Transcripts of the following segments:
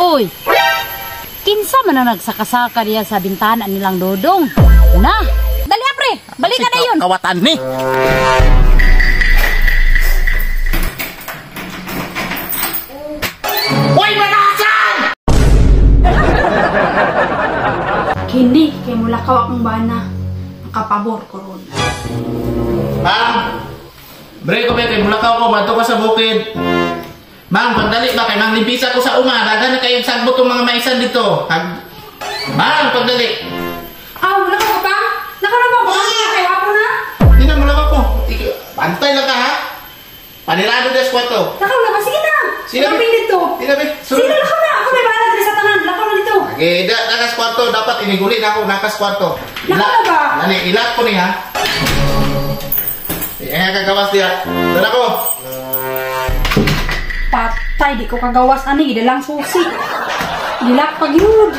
Uy, kinsa man ang nagsakasaka diya sa bintana nilang Dodong? Na, dali pre, balikan na yun. Kawatan ni. Uy, manasan! Kini, kay mulakaw akong bana. Nakapabor ko ron. Ma'am, break ko kay mulakaw ko, madto ka sa bukid. Ma'am, pagdali ba kay mang limpisa ko sa uma, daghan na kayong sagbot tong mga maisan dito. Ma'am, pagdali. Ah, mulakaw ka pa? Lakaw na ba? Baka kay hapon na? Hindi na, mulakaw ko. Pantay lang ka ha? Panirado des kwarto. Lakaw na ba? Sige na! Sino Sino dito? Sino ba? Sige na, lakaw na! Ako may bahala dito sa tanan. Lakaw na dito. Okay, nakas kwarto. Dapat iniguli na ako, nakas kwarto. Lakaw na ba? Nani, ilat ko ni ha? Eh, kagawas diya. Tara ko. Patay, di ko kagawas ani, idalang susi. Gilak pag yun.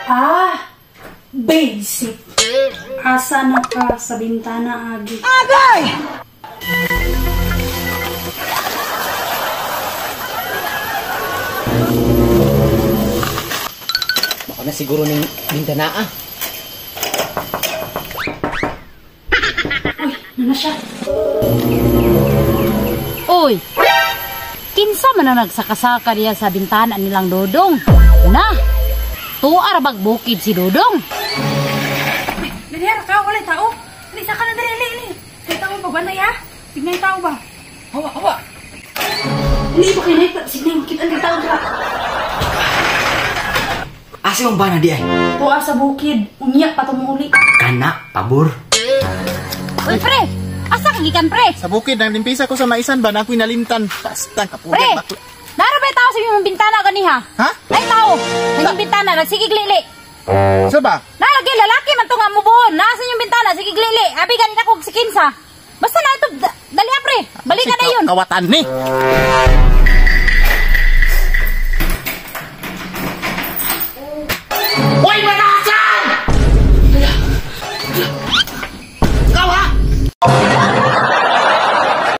Ah, basic. Asa na ka sa bintana, Agi? Agay! Baka na siguro ning bintana ah. Uy, nana siya. Uy, kinsa man ang nagsakasaka diya sa bintana nilang Dodong? Na, tuar bag bukid si Dodong. Uy, dali ka, wala tao. Dali, saka na dali, dali, dali. May tao ba? Bantay ha? Signay tao ba? Hawa, hawa. Dali ba kayo na? Signay, makita ang tao ba? Asa yung bana di ay? Tuwa sa bukid, unya pa tumuli. Kana, pabor. Uy, pre, asa ka gikan, pre? Sa bukid, nang limpisa ko sa maisan ba, na ako'y nalimtan. Basta, Pre, kapugay, bakla. naro ba tao sa imong bintana ganiha? Ha? Ay, tao, sa inyong bintana, nagsigig lili. Sa ba? Nalagi, lalaki man to nga mubuhon. Nasa inyong bintana, sige glili. Abi ganit ako si Kinsa. Basta na ito, dali pre. Balikan na yun. Kawatan ni.